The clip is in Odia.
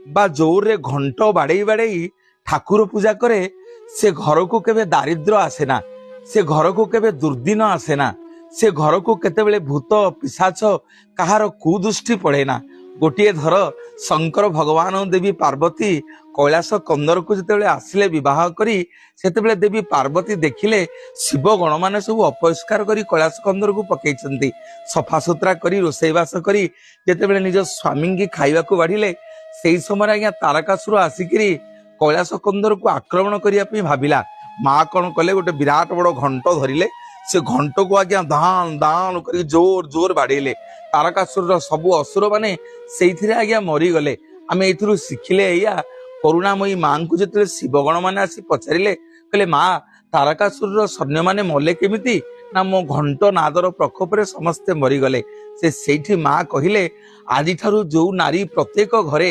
ବା ଜୋରରେ ଘଣ୍ଟ ବାଡ଼େଇ ବାଡ଼େଇ ଠାକୁର ପୂଜା କରେ, ସେ ଘରକୁ କେବେ ଦାରିଦ୍ର୍ୟ ଆସେ ନା, ସେ ଘରକୁ କେବେ ଦୁର୍ଦିନ ଆସେ ନା, ସେ ଘରକୁ କେତେବେଳେ ଭୂତ ପିଶାଚ କାହାର କୁଦୃଷ୍ଟି ପଡ଼େ ନା। ଗୋଟିଏ ଧର ଶଙ୍କର ଭଗବାନ ଦେବୀ ପାର୍ବତୀ କୈଳାସ କନ୍ଦରକୁ ଯେତେବେଳେ ଆସିଲେ ବିବାହ କରି, ସେତେବେଳେ ଦେବୀ ପାର୍ବତୀ ଦେଖିଲେ ଶିବ ଗଣମାନେ ସବୁ ଅପରିଷ୍କାର କରି କୈଳାସ କନ୍ଦରକୁ ପକେଇଛନ୍ତି। ସଫାସୁତୁରା କରି ରୋଷେଇବାସ କରି ଯେତେବେଳେ ନିଜ ସ୍ୱାମୀଙ୍କି ଖାଇବାକୁ ବାଢ଼ିଲେ, ସେଇ ସମୟରେ ଆଜ୍ଞା ତାରକାସୁର ଆସିକିରି କୈଳାସ କନ୍ଦରକୁ ଆକ୍ରମଣ କରିବା ପାଇଁ ଭାବିଲା। ମା କଣ କଲେ? ଗୋଟେ ବିରାଟ ବଡ ଘଣ୍ଟ ଧରିଲେ। ସେ ଘଣ୍ଟକୁ ଆଜ୍ଞା ଧାନ ଧାନ କରିକି ଜୋର ଜୋର ବାଡେଇଲେ। ତାରକାସୁରର ସବୁ ଅସୁର ମାନେ ସେଇଥିରେ ଆଜ୍ଞା ମରିଗଲେ। ଆମେ ଏଇଥିରୁ ଶିଖିଲେ ଏଇଆ, କରୁଣାମୟୀ ମାଙ୍କୁ ଯେତେବେଳେ ଶିବଗଣ ମାନେ ଆସି ପଚାରିଲେ, କହିଲେ ମା, ତାରକାସୁରର ସୈନ୍ୟମାନେ ମଲେ କେମିତି? ନା, ମୋ ଘଣ୍ଟ ନାଦର ପ୍ରକୋପରେ ସମସ୍ତେ ମରିଗଲେ। ସେ ସେଇଠି ମା କହିଲେ, ଆଜିଠାରୁ ଯୋଉ ନାରୀ ପ୍ରତ୍ୟେକ ଘରେ